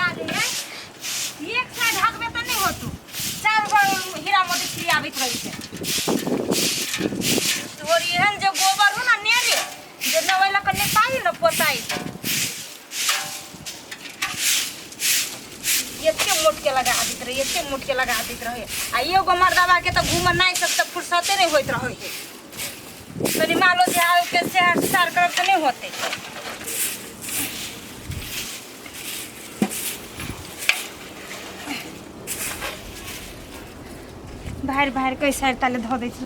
लगा दे है। एक साइड हगबे तऽ नहि होतौ, चारू बगल हीरा मोती छिड़ियाबैत रहै छै। तोहर एहन जे गोबर हो ना नेरे जे न ओहि लऽ कऽ नेपाई न पोताई। एते मोट के लगा दैत रहे, एते मोट के लगा दैत रहे। आ एगो मर्दबा के तऽ घूमनाइ सब तऽ फुर्सते नहि होइत रहै है। तनी मालो देहाल के शहर सार करब तऽ नहि होतै। बाहर बाहर के साइड ताले धऽ दै छी।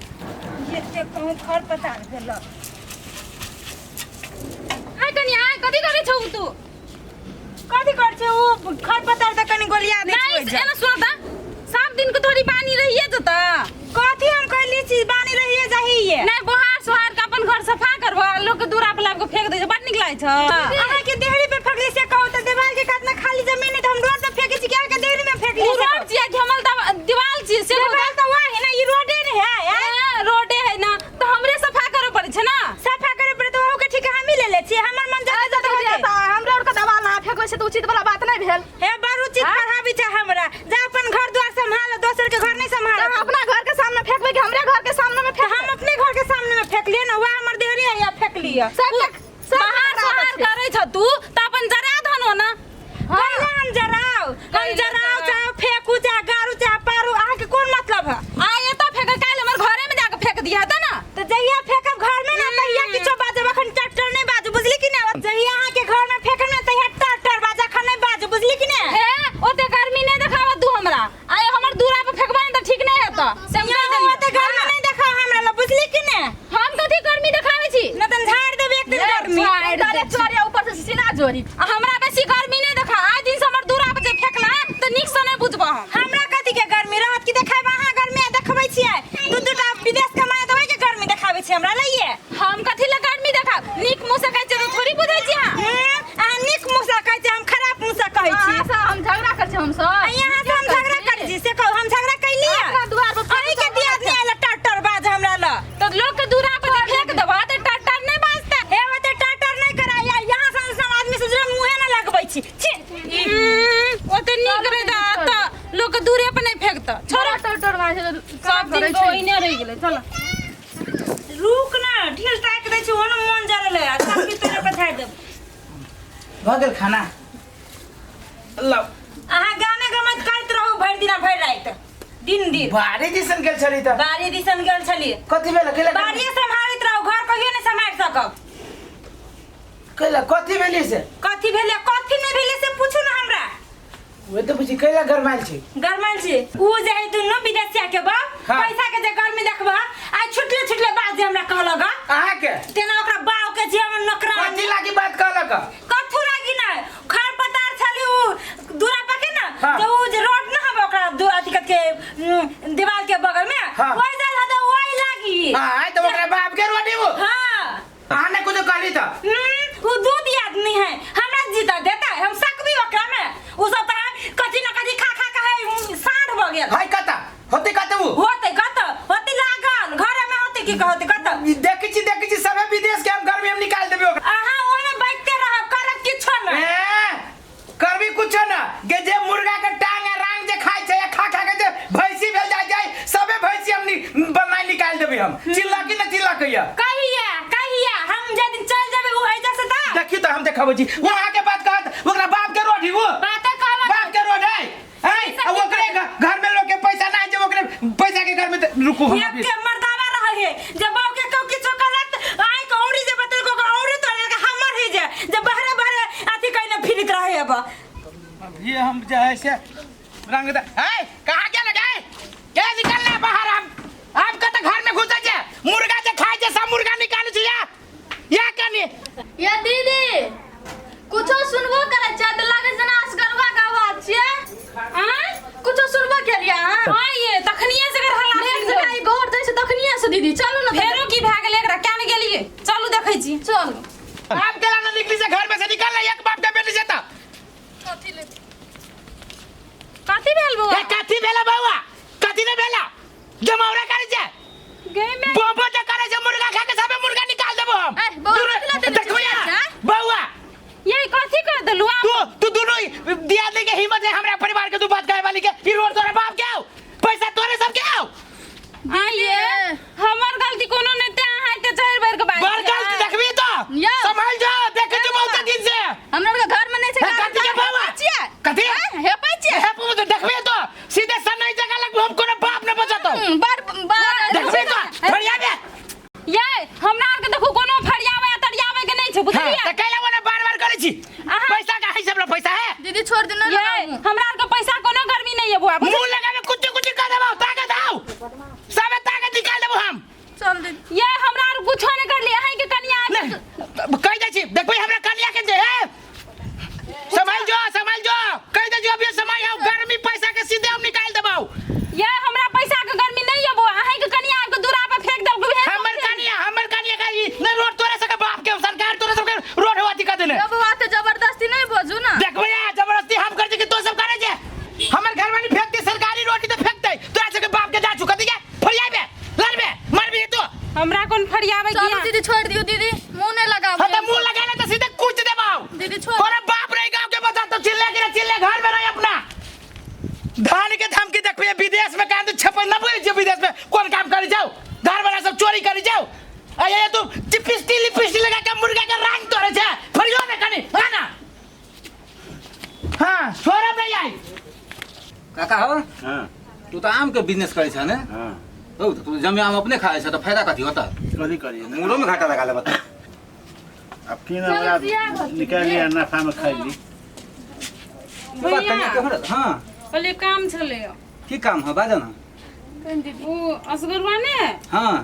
एते कहूँ खर पतार भेल। आइ कनिया, कथी करै छौ तू? कथी कर छै? ओ खर पतार तऽ कनी गोलिया दै नहीं छै। एना सुन त, 7 दिन के थोड़ी पानी रहिए जता। कथी हम कहली छी बानी रहिए जाहिए? नहीं, बोहार सोहार के अपन घर सफा करबो आ लोग के दूरा पर लाब के फेंक दे छै, बड नीक लागै छै। अहाँ के देहरी पे फेंकली से कहू तऽ? देवाल के कात में खाली जमीन है तऽ हम रोड पे फेंके छी कि अहाँ के देहरी में फेंकली उ से रोड कहू? छियै कि हमर दीवाल छियै से? देवाल तऽ वहाँ है ना, ई रोडे ने है आँय? ए, रोडे है ना तऽ हमरे सफा करे पड़ै छै ना। सफा करे पड़े तऽ ओहू के ठीक हम ही ले ले छियै, हमर मन जतऽ जतऽ होतै। हमरा आरके दवा ना फेंकै छै तऽ उचित वाला बात नहि भेल। हे, बड़ उचित पढ़ाबी छै हमरा। जा, अपन घर द्वार संभाल, दोसर के घर नहीं संभाल। तऽ अपना घर के सामने फेंकबै कि हमरे घर के सामने में तऽ हम अपने घर के सामने में फेंकलिए ना, वह हमर देहरी है या फेंकलिए। सब बाहर सोहार करै छ तू तऽ अपन जरा धनो ना। कैला हम जराओ? हम कैला जराओ जराओ? चाहे फेंकू, चाहे गारू, चाहे पारू, अहाँके कोन मतलब है? आ एतऽ फेंक, काल्हि हमर घरे में जाके फेंक दिहा तऽ ना। तऽ जहिया फेंकब घर में ना, तहिया किछो बाजब, अखन ट्रैक्टर नहीं बाजू, बुझली कि ना? जहिया अहाँके घर में फेंकब ना, तहिया ट्रैक्टर बाज, अखन नहीं बाजू, बुझली कि ना? हे, ओते गर्मी नहीं देखाव तू हमरा। आय हमर दूरा पर फेंकबा ने तऽ ठीक नहीं हेतौ से हम कहि देलियौ। ओते घर में नहीं देखा हमरा ला, बुझली कि ना? हम कथी गर्मी देखाबै छी? न तऽ झाड़ देब एक दिन गर्मी। झाड़ि तारे दै छी। चोरिया ऊपर से सीना जोरी। आ हमरा बेसी गर्मी नहीं देखा। आइ दिन से हमर दूरा पर जे फेंकला तऽ नीक से नहीं बुझबो हम। हमरा कथी के गर्मी रहत कि देखाब अहाँ गर्मी? आ देखबै छियै दू दूटा विदेश कमाए देबै के गर्मी देखाबै छियै हमरा लइए? हम कथी लए गर्मी देखाब? नीक मुँह से कहै छियै तऽ थोड़ी बुझै छी अहाँ। अहाँ नीक मुँह से कहै छियै, हम खराब मुँह से कहै छी? अहाँ से हम झगड़ा करै छी हमसब? आ यहाँ से हम झगड़ा करै छी से कहू? हम झगड़ा कैलियै? अपना दुआर पर अहीं के दियादनी आयल टटर बाज हमरा ल। तऽ लोग के दूरा पर जे फेंक देबह तऽ टटर नहीं बाजतै। हे, ओते टटर नहीं कराया। यहाँ से सब आदमी से जुड़ा मुँहे ना लगबै छी, छी। ओते नीक रहे तऽ लोग के दूरे पर नहीं फेंकतै। छोड़। टोर मारै छै। सब दिन के ओहिने रहि गेलै, चल। रुक ना, ढील ताकि दै छी, ओनो मन जरल है सब की तोरे पर झाड़ि देब। भऽ गेल खाना? लाउ। अहाँ गाने गमैत करैत रहू भरि दिना भरि राति दिन दिन। बाड़ी दिसन गेल छली तऽ? बाड़ी दिसन गेल छली। कथी भेल? कैला? बाड़िए सम्हारैत रहू, घर कहियो नहि सम्हारि सकब। कैला, कथी भेली से? कथी भेलै, कथी नहि भेलै से पूछू ना हमरा। ओए तऽ बुझी कैला गरमायल छी? गरमायल छी? ऊ जे है दुनू विदेशिया के बाप। हाँ। पैसा के जे गर्मी देखबह, आइ छुटले छुटले बात जे हमरा कहलक हँ। अहाँके? तेना ओकरा बाप के जे हमर नौकरानी। कथी लागी बात कहलक? कथू लागी ना, खर पतार छली ऊ दूरा पर के ना। हाँ। तो ऊ जे रोड ना हवे ओकरा दू अथी के दीवार के बगल में। हाँ। ओहि जाल हते ओहि लागी। हाँ, तऽ ओकरा बाप के रोटी वो। हाँ। अहाँ ने कुछो कहली तऽ? ऊ दूध आदमी है, हमरा जीता देता है, हम सकबी ओकरा में? ऊ सब तऽ कथी ना कथी खा खा के है साँढ़ भऽ गेल। है कतऽ होते, कतऽ उ? होते कत? होते लागल घरे में, होते की कहते कत? देखै छी, देखै छी, सबे विदेश के हम गर्मी हम निकाल देबै ओकरा। अहाँ ओहिमे बैठते रहब, करब किछो नहि। ए, करबी कुछो ना के जे मुर्गा के टांग आ रांग जे खाइ छै आ खा खा के जे भैंसी भेल जाइ छै, सबे भैंसी हम बनाइ निकाल देबै हम। चिल्ला की ना चिल्ला कहिया? कहिया कहिया? हम जे दिन चल जेबै उ एजा से ता देखियो तऽ हम देखाबै छी। वो अहाँके बात कहत, ओकरा बाप के रोड ही वो। बाते कहलक। बाप के रोड है है आ ओकरे घर में लोग के पैसा ना है, ओकरे पैसा के घर में तऽ रुकू हम एक अभी। के मर्दावा रहे है जे बाप के कहू किछो कहलक आइ के औरी जे बतल को औरी तो हमर है जे जे बहरे बहरे अथी कइने फिरित रहे अब। अभी हम जे है से रंग दे। ए, कहाँ गेल गे? के निकलना बाहर? हम आपका तो घर में घुसे छे, मुर्गा जे खाय छे सब मुर्गा निकाले छे या या कनी। ये दीदी, कुछो सुनबो करै छै तऽ लागै जेना असगरवा के आवाज छियै। आँय? कुछो सुनबो केलियै अहाँ? हाँ, ये तखनिए से एकर हल्ला मेघ सुनि जकाँ गेल। ई गोर दै छै तखनिए से। दीदी, चलू ने। फेरो की भए गेलै एकरा? क्या ने गेलियै? चलू, देखै छी। चलू। आप केला ना निकली से घर में से? निकल ना, एक बाप के बेटी से त। कथी भेल बौआ? ए, कथी भेला बौआ? कथी ने भेला? जमावरा करे छे। गे मैं बोबो जे करे छे मुर्गा खा के, सबे मुर्गा निकाल देबो हम। ए, बौआ, कथी ला देने देखो छियै या बच्चा? बौआ। ये कथी कर देलु? तू तू दोनों दिया दियादनी के हिम्मत है हमरा परिवार के तू बात कहे वाली के ई रोड तोरे बाप के आओ पैसा तोरे सब के आओ आइए हमर गलती कोनो नहीं ते अहाँ एते चढ़ बढ़ के बात बड़ गलती देखबी तो यौ। संभाल जा देखे तू बहुत दिन से हमरा के घर में नहीं छै हे, कथी के बाबा? छियै कथी हे पै छियै हे पुमु तो देखबी तो सीधे सन नहीं जगह लग हम कोनो बाप न बचतो बड़ बड़ देखबी तो बढ़िया बे ये हमरा आर के देखू कोनो फरियावे आ तरियावे के नहीं छै हां बुझलियै त कैला वाला बार बार करै छी अहाँ- पैसा का है सब लो पैसा है दीदी छोड़ दे ना ये हमरा आर के पैसा कोनो गर्मी नहीं है बुआ मुंह लगा में कुछ कुछ कर देबो ताकत आओ सबे ताकत निकाल देबो हम चल दीदी ये हमरा आर कुछो नहीं करली अहीं के कनिया नहीं कह दै छी देखबै हमरा कनिया के जे है संभाल जो संभाल जो कह दै छी अभी समय आओ गर्मी पैसा के सीधे हम निकाल देबो ये हमरा पैसा के गर्मी नहीं है बुआ अहीं के कनिया के दूरा पे फेंक देलको भेज हमर कनिया का ई नहीं रोड तोरे सबके बाप के सरकार तोरे सबके रोड होती कर देने अब बात जबरदस्ती नहीं बोझू ना देखबै आ जबरदस्ती हम कर छी कि तो सब करे छे हमर घरवाली फेंक दे सरकारी रोटी तो फेंक दे तोरा सबके बाप के जा चुका दिया फरियाबे लड़बे मरबी तू हमरा कोन फरियावे चलो किया दीदी छोड़ दियो दीदी मुंह नहीं लगाबो हाँ तो मुंह लगा ले तो सीधे कूच देबो दीदी छोड़ तोरा बाप रही गांव के बता तो चिल्ले के चिल्ले घर में रही अपना धान के धमकी देखबे विदेश में कान तो छपे न बुझे छियै विदेश में कोन काम करे जाओ घर वाला सब चोरी करे जाओ आ ये तू चिपिस्टी लिपिस्टी लगा के मुर्गा के रंग तोड़े छे फरियो ने कनी हाँ ना हाँ छोड़ब नहीं आई काका हो हाँ तू तऽ आम के बिजनेस करै छ ने हाँ हौ तऽ तू जमे आम अपने खाइ छ तऽ फायदा कथी होता कथी करिए मूरो में घाटा लगा लेबा तू। अब की ना हमरा निकाल लिया नफा में खाई ली बात कनिया के होरत? हाँ कहलिए काम छलै की काम है बाजऽ ना ओ असगरुआ ने हाँ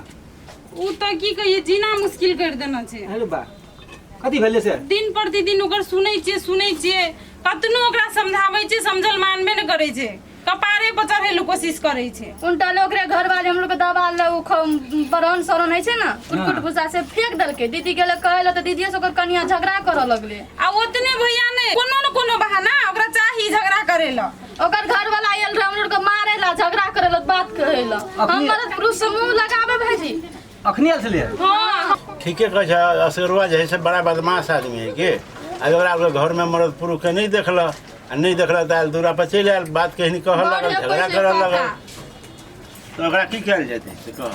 ओ तऽ की कहिए जीना मुश्किल कर देना छै अरे बा कथी भेलै से दिन प्रतिदिन ओकर सुनै छियै सुनै छियै कतनो ओकरा समझाबै छियै समझल मानबे नहि करै छै कपारे पर चढ़ै लए कोशिश करै छै उनटा ले ओकरे घर वाले हम लोग के दबा ले उ बरन सरन है छै ना कुटकुट हाँ। भूसा से फेंक देलकै दीदी गेलै कहै लए तऽ दीदीए से ओकर कनिया झगड़ा करऽ लगलै आ ओतने भैया नहि कोनो ने कोनो बहाना ओकरा चाही झगड़ा करै लए ओकर घर वाला आयल रहे हम लोग के मारे ला झगड़ा करे ला बात कहे ला अपने- हम मरद पुरुष से मुंह लगावे भाईजी अखनी आयल छलियै हाँ ठीके कहै छै असगरुआ जे है से बड़ा बदमाश आदमी है के अगर ओकरा घर में मर्द पुरुष के नहीं देखल आ नहीं देखल तऽ आयल दूरा पर चलि आयल बात कहीं कहऽ लागल बड़ झगड़ा पैसे करऽ काका। लागल तऽ ओकरा की कयल जेतै से कह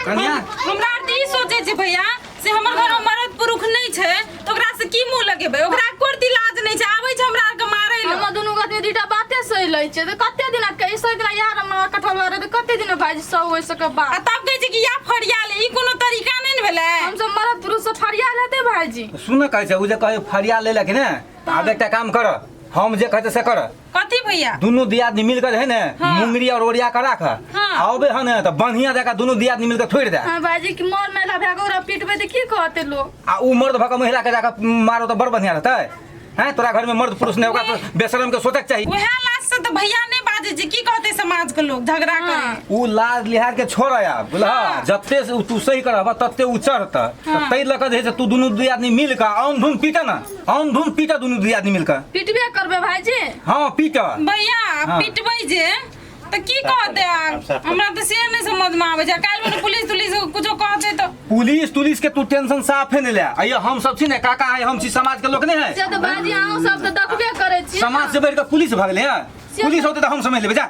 कनिया हमरा आर तऽ ई सोचै छै भैया से हमर घरमे मरद पुरुख नहि छै तऽ ओकरा से की मुँह लगेबै ओकरा कोइ लाज नहि छै आबै छै हमरा आरके मारै लए हम दुनू गोटे दुईटा बाते सही लै छियै तऽ कते दिना के सही दिना यार हमरा कटहल रहे तऽ कते दिना भाईजी सब होय सके आ बात तब कहै छै कि या फरिया ले ई कोनो तरीका नहि ने भेलै हम सब मरद पुरुष से फरिया लेते भाईजी सुन कहै छै ओ जे कहै फरिया ले लेकिन ने आब एकटा काम कर हम जे कहै छै से कर कथी भैया दुनू दियादनी मिलकर है ने हाँ। मुंगरी और ओरिया के राख हाँ। आबे है ने तऽ बढ़िया जकाँ दुनू दियादनी मिलकर थोड़ि दे हाँ भाईजी कि मर महिला भए कऽ ओकरा पीटबै तऽ की कहते लोग आ उ मर्द भऽ कऽ महिला के जाकऽ मारो तऽ बड़ बढ़िया रहतै हैं तोरा घर में मर्द पुरुष नहीं होगा तो बेशरम के सोचक चाहिए वएह लाज से तऽ भैया नहि बाजै छै की कहतै समाज के लोग झगड़ा करे उ लाज लिहाज के छोड़ आब बुझलह हाँ। जते से तू सही करब तते उ चढ़त हाँ। तै लऽ कऽ जे है से तू दुनू दुई आदमी मिल कऽ आउन धुन पीट ना आउन धुन पीट दुनू दुई आदमी मिल कऽ पीटबे करबै भाईजी हाँ पीट भैया हाँ। पिटबै जे तऽ की कहतै आब साफ कर। हमरा तऽ से नहि समझमे आबै छै काल्हि भने पुलिस तुलिस कुछो कहतै तऽ पुलिस तुलिस के तू टेंशन साफे नहीं ले अइयो हम सब छी ने काका है हम छी समाज के लोग नहीं है से तऽ भाईजी अहूँ सब तऽ देखबे करै छी समाज से बढ़ के पुलिस भगले है पुलिस होते तऽ हम समझ लेबै जा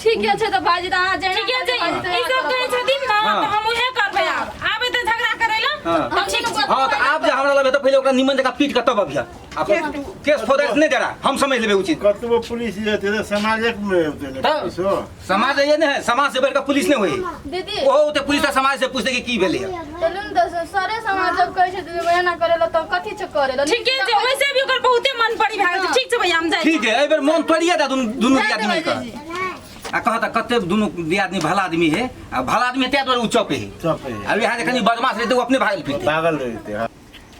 ठीके छै तऽ भाईजी तऽ अहाँ जेना ठीके छै भाईजी तऽ ई सब कहै छथिन ने हाँ। तऽ हम उहे करबै आब आबै तऽ झगड़ा करै लए हाँ। हम ठीक छै हाँ तऽ आब जे हमरा लगे तऽ पहिले ओकरा निमन जकाँ पीट कऽ तब अबिह आ तू केस फौदार नहि जरा हम समझ लेबै ओ चीज कतबो पुलिस जेतै तऽ समाजक मे औतै ने तऽ पुलिसो समाज ये नहि है समाज से बढ़ कऽ पुलिस नहि होइ दीदी ओहो ओते पुलिस तऽ समाज से पूछतै कि की भेलै है चलू ने तऽ सरे समाज जब कहै छै दीदी एना करै लए तऽ कथी छै करै लए ठीके छै वैसे भी ओकर बहुते मन पड़ी भए गेल छै ठीक छै भैया हम जाइ ठीक है एहि बेर मन तोड़िए दे दुनू दुनू जाय आदमी देबै के दीदी आ कहत कते दुनू दियादनी भला आदमी है आ भला आदमी है ताहि दुआरे ओ चौप है चुप है अब यहाँ जे कनि बदमाश रहते ओ अपने भागल फिरते पागल रहते हाँ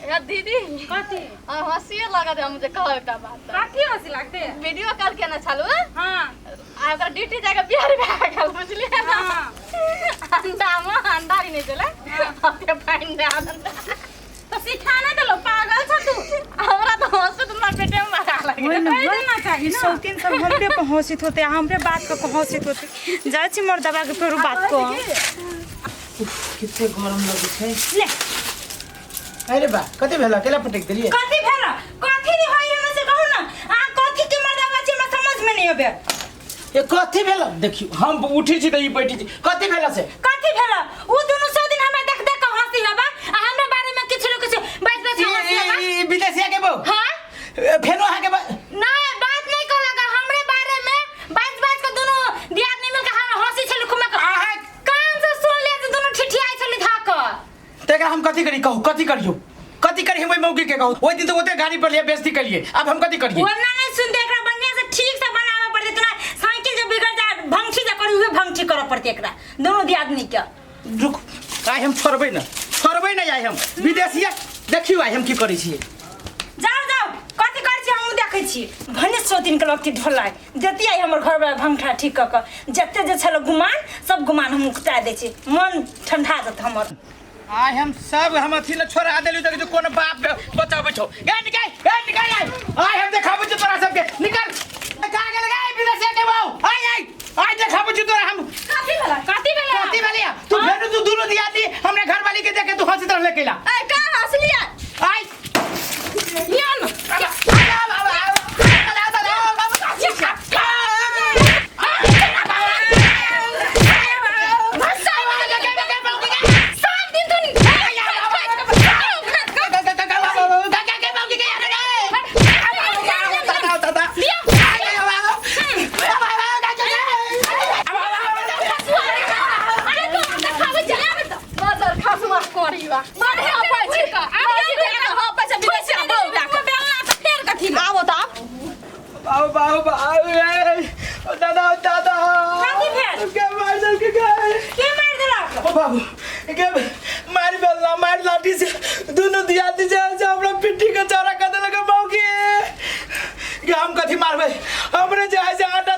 या दीदी कथी और हंसिए लागत है मुझे कहो एकटा बात कथी हंसी लागते वीडियो कॉल केने छलू हाँ आ ओकरा ड्यूटी जाके बिहार भए गेल बुझलियै ने हाँ। अंडा मे अंडा ही नहीं छलै ओते पानि दए देलकै। तो सिखा नहीं देलो पागल छ तू हमरा तऽ हंसू तऽ हमरा पेटे मे मारा लागि होय न कहि होय देना चाही ई ना। शौकीन सब हमरे पर हंसित होते आ हमरे बात के हंसित होते जाइ छी मर्दबा के फेरू बात को कते गरम लगै छै ले अरे बा कते भेल केला पटक देलियै कथी भेल कथी नहीं होय हमरा से कहू ना आ कथी के लगेबे। ये कथी भेल? देखियो, हम उठी छी त ई बैठी छी, कथी भेल से? कथी भेल? उ दुनु सौ दिन हमरा देख देख के हंसी हबा आ हमरा बारे में किछु न किछु बाज बाज के हंसी हबा। ई विदेशिया के बहू? हां। फेनो अहाँ के नहीं, बात नहीं कहलक, हमरे बारे में बाज बाज के दुनु दियादनी मिल के हमरा हंसी छल खुमे के। अहाँ कान से सुन ले जे दुनु ठिठियाई छल धाक। त एकरा हम कथी करी कहू? कथी करियो, कथी करी हम ओहि मौगी के कहू? ओहि दिन तो ओते गाड़ी पर लिए बेइज्जती करिए, अब हम कथी करिए? ओना नहीं सुनते, एकरा बढ़िया से ठीक से बनावे पड़ते, तना साइकिल जे बिगड़ जाए भंगठी जे करी उहे भंगठी करे पड़ते एकरा दुनु दियादनी के। रुक, आइ हम छोड़बै न, छोड़बै न आइ हम विदेशिया। देखियो आइ हम की करै छियै। जाओ जाओ, कथी करै छी हमहूँ देखै छी। भने सौ दिन के लगती ढोलाइ देती आई हमर घर वाला भंगठा ठीक कऽ कऽ, जते जे छल गुमान सब गुमान हम उकटा दै छी, मन ठंडा जत हमर। आइ हम सब हम अथी न छोड़ा देली त कोनो बाप के बचाबै छौ। ए निकाल, ए निकाल, आइ आइ हम देखाबै छी तोरा सबके, निकाल। कहाँ गेल गे विदेशिया के बहू? आइ आइ आइ देखाबै छी तोरा हम। कथी भेला, कथी भेला? कथी भेलिया? तू फेर तू दुनू दियादी हमरे घरवाली के देख के तू हंसैत रहले कैला? ए का हंसलिया? आइ लिअ न। सात दिन तो मदर खसुआ करीवा बड़े हपै छै का हपै छै विदेशिया बहू। फेर कथी? आबो त बाबू बाबू बाबू ए, ओ दादा, ओ दादा। कथी भेल? के मार देलकै गे? के मारि देलक? ओ बाबू के मारि बेलना मारि लाठी से दुनू दियादी जे से हमरा पिट्ठी के चौड़ा कर देलक मौगी। के हम कथी मारबै? हमरे जे है से आटा